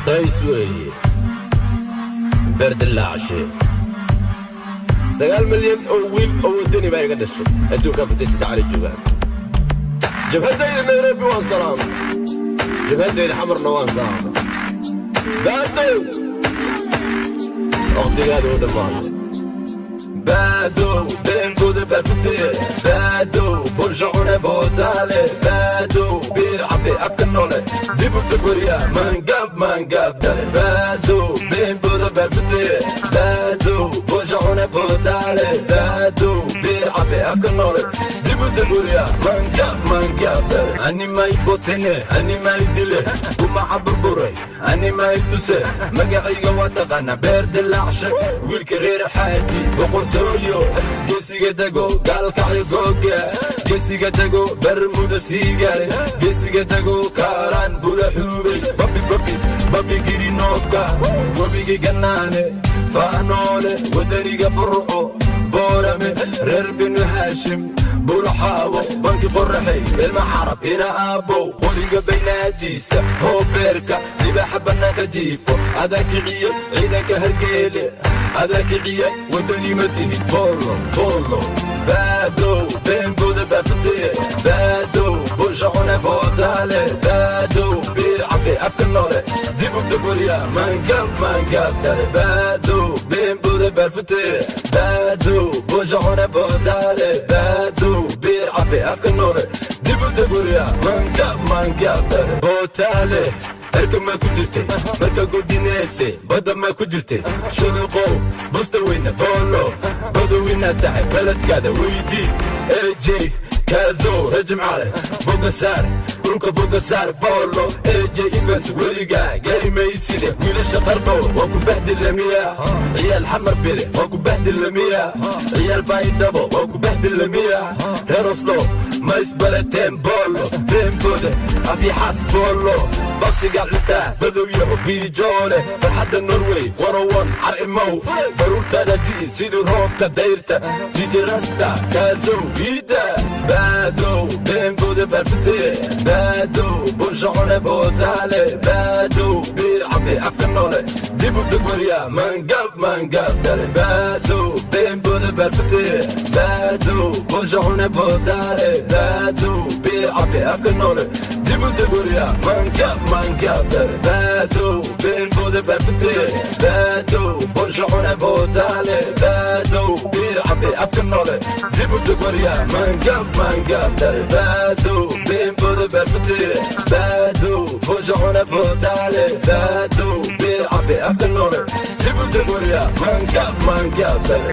Qays weeye, Beerdilaacshe. 9 milyan oo wiil oo waddani baa iga dhashay, adduunka afartii saddexaana joogaan. Jabhaddayda Nairobi waan salaamay, jabhaddayda Xamarna waan salaamay. Baadow, waqtigaada u dhammaaday. Baadow, beenbooda baafitee. Baadow, bulsho cune bootaale. Baadow, biir cabbe afka noole. Dib u dagwariya, maangaab maangaab dhale. Baadow, beenbooda baafitee. Baadow, bulsho cune bootaale. Baadow, biir cabbe afka noole. Dib u dagwariya, maangaab maangaab dhale. Ani may botene, ani may dile, kuma burburay, ani may tuse. Magacayga waa taqaana, Beer Dilaacshe, wiilka reer Xaaji, boqortooyo. Geesiga dego Gaalkacyo googa, geesiga dego Bermuda Siigaale, geesiga dego Kaaraan Bula Xuubey, babi babi babi girinoofka, webigi Ganaane, Faanoole, wadaniga Burco, Boorame, reer Binu Haashim, Bulaxaawo, banki Qoraxay, ilma Carab, ina aabbow, qoriga baynaadiisa, hoobeerka libaaxa bannaanka jiifo, adaa kiciye ciidanka Hargeele, adaa kiciye, wadani ma tihid. Boolo boolo. Baadow, beenbooda baafitee. Baadow, bulsha cune bootaale. Baadow, biir cabbe afka noole. Dib u dagwariya, maangaab maangaab dhale. Baadow, beenbooda baafitee. Baadow, bulsha cune bootaale. Baadow, biir cabbe afka noole. Dib u dagwariya, maangaab maangaab dhale. Bootaale, cirka maa ku jirtay marka godinayse? Badda maa ku jirtay? Shuluqow, busta weyne, boolo badowinaad tahay, beledkaada weydii. Ej Kaazow, Rajimcaale, bogasaar dhulka, bogasaar, boolo AJ Events, weligaa gari mayside. Wiilasha Qardhow waa ku bahdilamiya, ciyaal Xamar Bile waa ku bahdilamiya, ciyaal Baydhabo waa ku bahdilamiya, reer Oslo ma isbarateen? Boolo beenbode afyaxaas, boolo baktiga cuntaa, badowyaho biijoole, farxadda Norway warawan, carimow baruurtaada di'i sidii roobka dayrta. Dijirasta Kaazow iida. Baadow, beenbode baafitee. Baadow, bulsho cune bootaale. Baadow, biir cabbe afka noole. Dib u dagwariya, maangaab maangaab dhale. Baadow, beenbode baafitee. Baadow, bulsho cune bootaale. Baadow, biir cabbe afka noole. Dib u dagwariya, maangaab maangaab dhale. Baadow, beenbode baafitee. Baadow, bulsho cune bootaale. Baadow, biir cabbe afka noole. Dib u dagwariya, maangaab maangaab dhale. Baadow, beenbode baafitee. Baadow, bulsho cune bootaale. Baadow, biir cabbe afka noole. Dib u dagwariya, maangaab maangaab dhale.